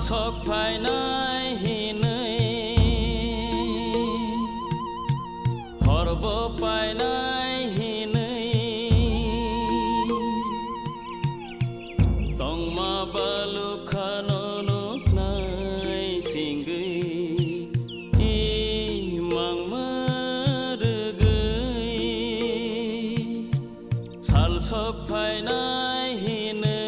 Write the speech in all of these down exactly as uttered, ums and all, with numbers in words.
Sok phainai hinwi, horbo painai hinwi, tongma balukhano nuknai singwi, i mangma rwgwi, sal sok phainai hinwi.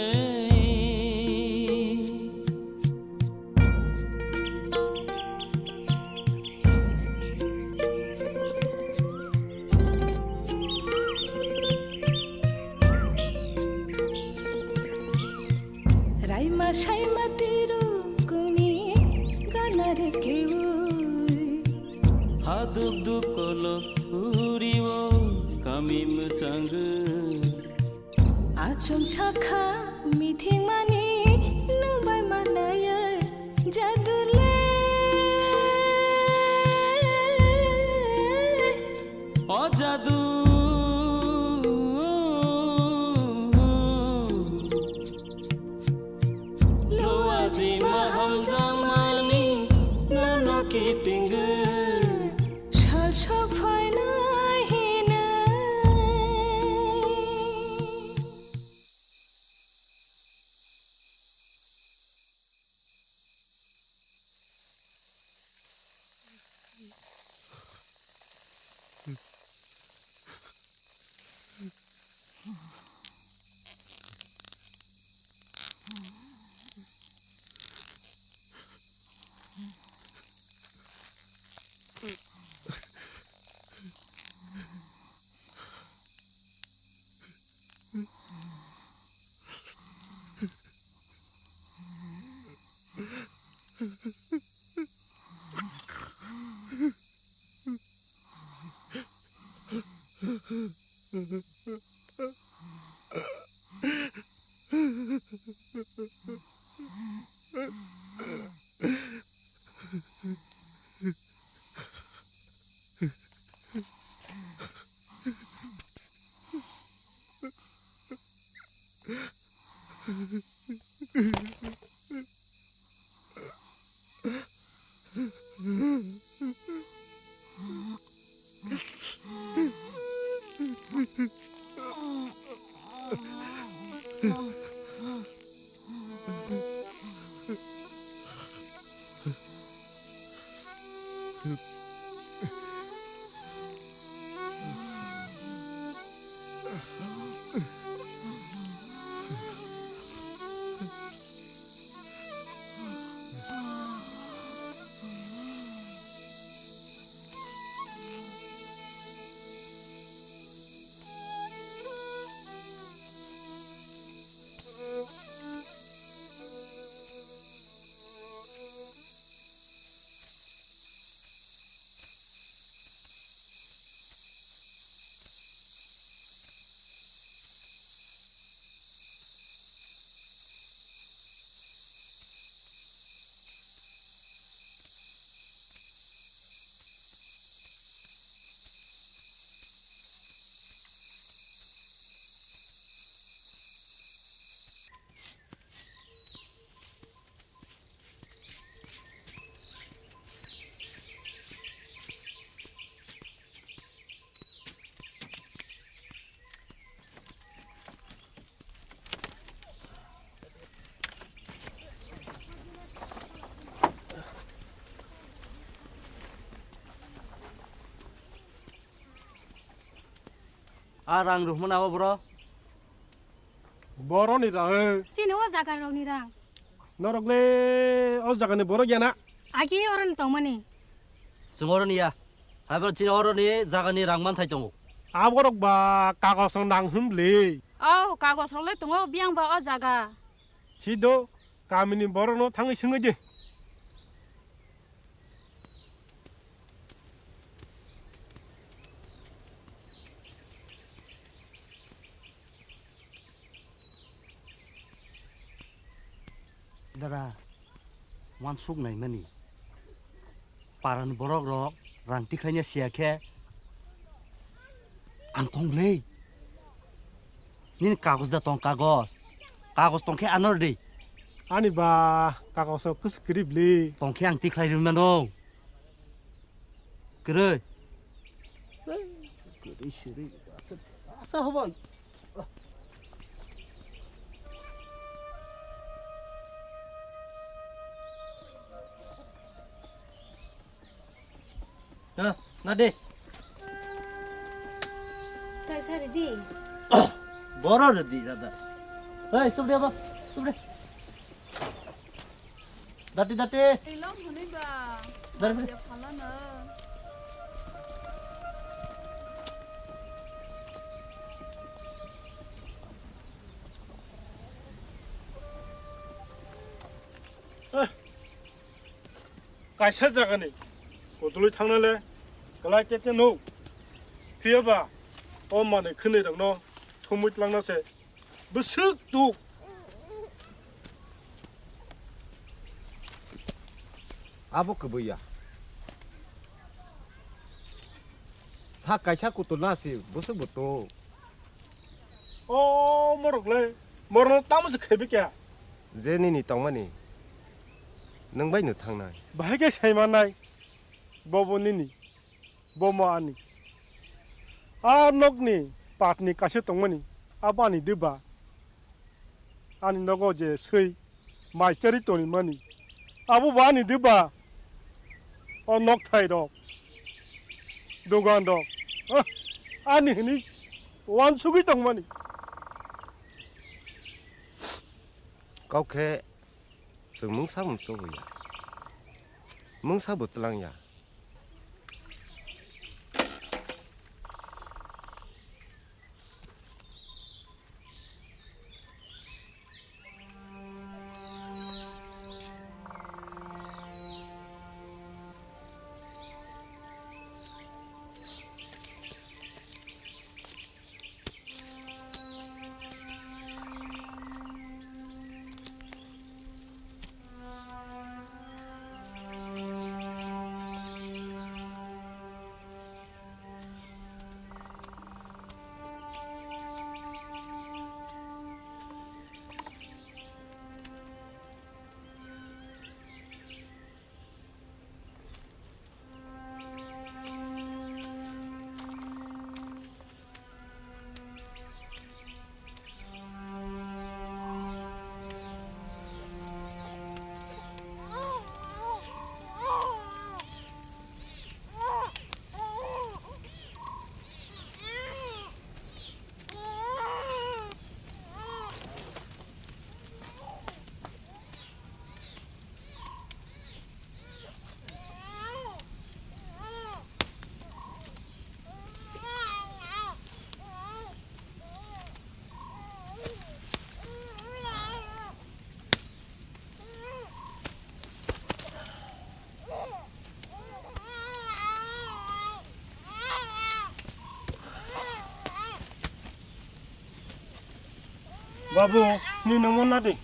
Raima saima tiru kuni ganare keui. Haduk duk kolo uriwo kami mwchangwi. Achum sakha mithimani nang bai manaya jadule. O jadu. Lo aji maham jangmani nono kitingwi. Sal sok phainai hinwi. A rang rwhmani abo bro? Boroni rang. Chini o jaga rokni rang. Norok le o jagani borok ya na? Agi oroni tongmani. Chwng oroni ya. Abo chini oroni jagani rang manthai tongo. Aborok ba kagos rok nang hwn bwle. O kagos rok le tongo biyang ba o jaga. Sido kamini borok no thangwi swngwi di. Dada, wansuk naimani. Parani borok rok rang tikhlaina siya khe ang tong bwle. Nini kagoj da tong kagoj. Kagoj tong khe ano rw di. Ani ba, kaka so kwswk kwrwi bwlwi. Tongkhe ang tikhlai rwmano. Kwrwi. Kwrwi siri. Asa hobai. Ha, nadi. Kaisa ridi. Boro ridi, dada. Hei, tubde ba, tubde. Dati, dati. Ilong huni ba. Dari, dari. Ya phalano. Eh. Kaisa jagani kutulwi thangnale kwlai tete nuk. Phiyaba o manwi khwnwi rokno thumwi tlangna se bwswk tuk. Abo kwbwi ya. Sa kaisa kutul na si bwswk bo tuk. O morok le, morok no tamo se khebi kya? Je nini tongmani, nwng bai no thangnai. Bahai khe sai manai, bobo nini, bomo ani. A nokni patni kaisa tongmani, abo ani diba. Ani nogo je swi, mai chari toni mani. Abo bo ani diba? O nokthai rok, dogan rok, ah, ani hini wansugwi tongmani. Kok khe chwng mungsa mung tubu ya. Mungsa bo twlang ya. Babu, ni nungmo nadi.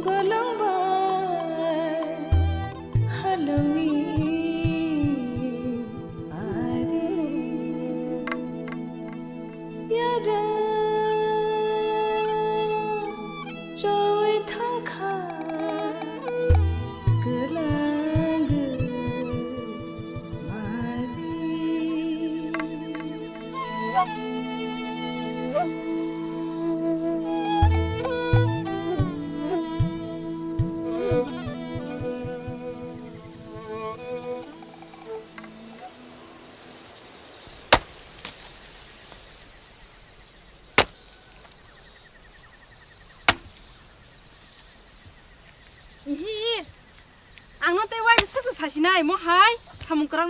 Bolong bai halongni ari yada choi thangkha kelang mari. Ihi, ang no tei wai swk se sasinai, mo hai samung kwrang.